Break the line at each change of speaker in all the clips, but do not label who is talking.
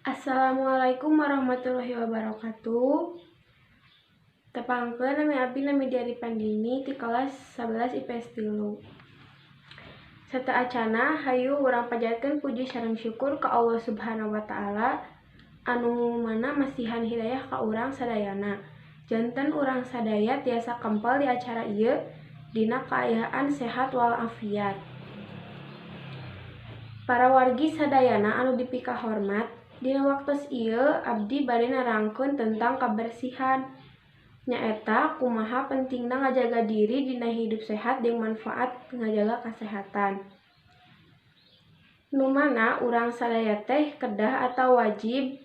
Assalamualaikum warahmatullahi wabarakatuh. Tepangkeun, nami abdi nami Diari Pandini ti kelas 11 IPS 3. Sateuacanna, hayu urang panjatkeun puji sareng syukur ka Allah Subhanahu wa Ta'ala anu mana masihan hidayah ka urang sadayana. Janten urang sadaya tiasa kempel di acara ieu dina kaayaan sehat walafiat. Para wargi sadayana anu dipikahormat, dina waktos ieu abdi bade nerangkeun tentang kabersihan. Nyaeta kumaha pentingna ngajaga diri dina hidup sehat jeung manfaat ngajaga kasehatan. Nu mana urang sadaya teh kedah atawa wajib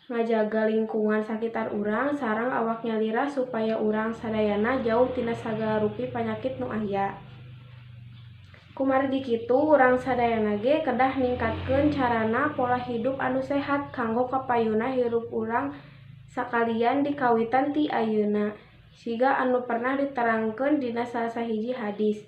ngajaga lingkungan sakitar urang sareng awak nyalira supaya urang sadayana jauh tina sagala rupi panyakit nu aya. Kumargi kitu, urang sadayana ge kedah ningkatkeun carana pola hidup anu sehat kanggo kapayunna hirup urang sakalian dikawitan ti ayeuna. Siga anu pernah diterangkeun dina salah sahiji hadis,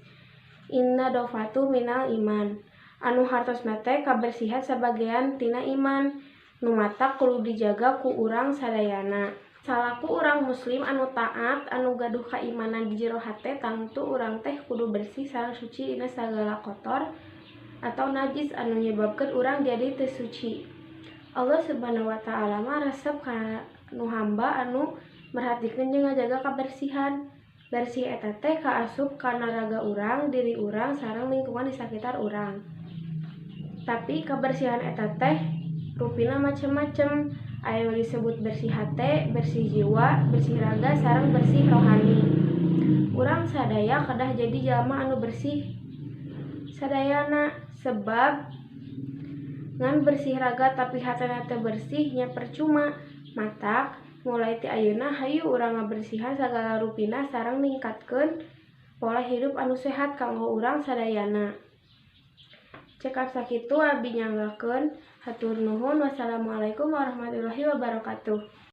"An-nadhafatu minal iman," anu hartosna teh kabersihan sabagean tina iman, nu matak kudu dijaga ku urang sadayana. Salaku urang muslim anu taat, anu gaduh kaimanan di jero hate, tangtu urang teh kudu bersih sareng suci dina sagala kotor atau najis anu nyebabkeun urang jadi teu suci. Allah Subhanahu wa Ta'ala mah resep ka nu hamba anu merhatikeun jeung ngajaga kabersihan. Bersih eta teh kaasup kana raga urang, diri urang, sareng lingkungan di sakitar urang. Tapi kabersihan eta teh rupina macem-macem. Aya nu disebut bersih hate, bersih jiwa, bersih raga, sareng bersih rohani. Urang sadaya kedah jadi jalma anu bersih sadayana, sebab ngan bersih raga tapi hatena teu bersih nya percuma. Matak mulai ti ayeuna hayu urang ngabersihan sagala rupina sareng ningkatkeun pola hidup anu sehat kanggo urang sadayana. Cekap sakitu abdi nyanggakeun, hatur nuhun, wassalamualaikum warahmatullahi wabarakatuh.